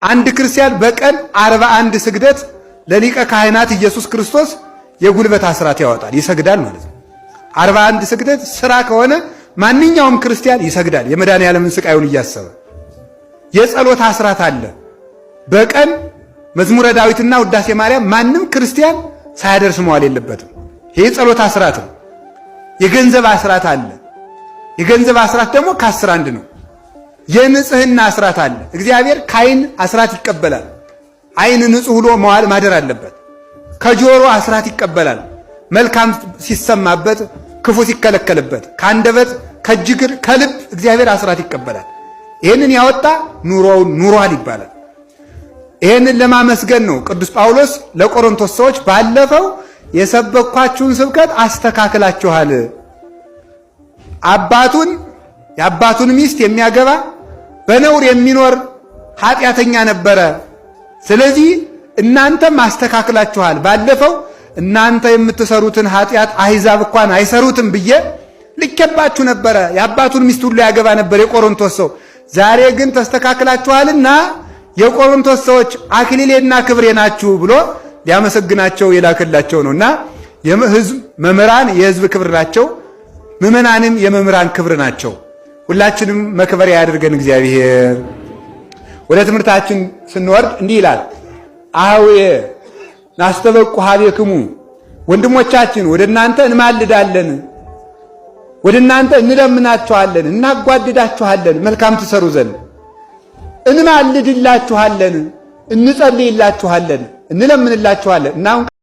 አንድ ክርስቲያን በቀን 41 ስግደት ለሊቀ ካህናት ኢየሱስ ክርስቶስ የጉልበት አስራት ያወጣል፣ ይሰግዳል ማለት ነው። 41 ስግደት ስራ ከሆነ ማንኛውም ክርስቲያን ይሰግዳል፣ የመድኃኔዓለምን ስቃዩን እያሰበ። የጸሎት አስራት አለ። በቀን መዝሙረ ዳዊትና ውዳሴ ማርያም ማንም ክርስቲያን ሳያደርስ መዋል የለበትም። ይሄ የጸሎት አስራት ነው። የገንዘብ አስራት አለ። የገንዘብ አስራት ደግሞ ከአስር አንድ ነው። የንጽህና አስራት አለ። እግዚአብሔር ከዓይን አስራት ይቀበላል። ዓይን ንጹህ ብሎ መዋል ማደር አለበት። ከጆሮ አስራት ይቀበላል። መልካም ሲሰማበት፣ ክፉ ሲከለከልበት፣ ከአንደበት፣ ከእጅ እግር፣ ከልብ እግዚአብሔር አስራት ይቀበላል። ይህንን ያወጣ ኑሮውን ኑሯል ይባላል። ይህንን ለማመስገን ነው ቅዱስ ጳውሎስ ለቆሮንቶስ ሰዎች ባለፈው የሰበኳችሁን ስብከት አስተካክላችኋል፣ አባቱን የአባቱን ሚስት የሚያገባ በነውር የሚኖር ኃጢአተኛ ነበረ። ስለዚህ እናንተም አስተካክላችኋል። ባለፈው እናንተ የምትሰሩትን ኃጢአት አሕዛብ እንኳን አይሰሩትም ብዬ ልኬባችሁ ነበረ። የአባቱን ሚስት ሁሉ ያገባ ነበር የቆሮንቶስ ሰው። ዛሬ ግን ተስተካክላችኋልና የቆሮንቶስ ሰዎች አክሊሌና ክብሬ ናችሁ ብሎ ሊያመሰግናቸው የላከላቸው ነውና የህዝብ መምህራን የህዝብ ክብር ናቸው። ምዕመናንም የመምህራን ክብር ናቸው። ሁላችንም መክበሪያ ያድርገን እግዚአብሔር። ወደ ትምህርታችን ስንወርድ እንዲህ ይላል፣ አኀውየ ናስተበቁ ሀቤክሙ፣ ወንድሞቻችን ወደ እናንተ እንማልዳለን፣ ወደ እናንተ እንለምናችኋለን፣ እናጓድዳችኋለን፣ መልካም ትሰሩ ዘንድ እንማልድላችኋለን፣ እንጸልይላችኋለን፣ እንለምንላችኋለን እና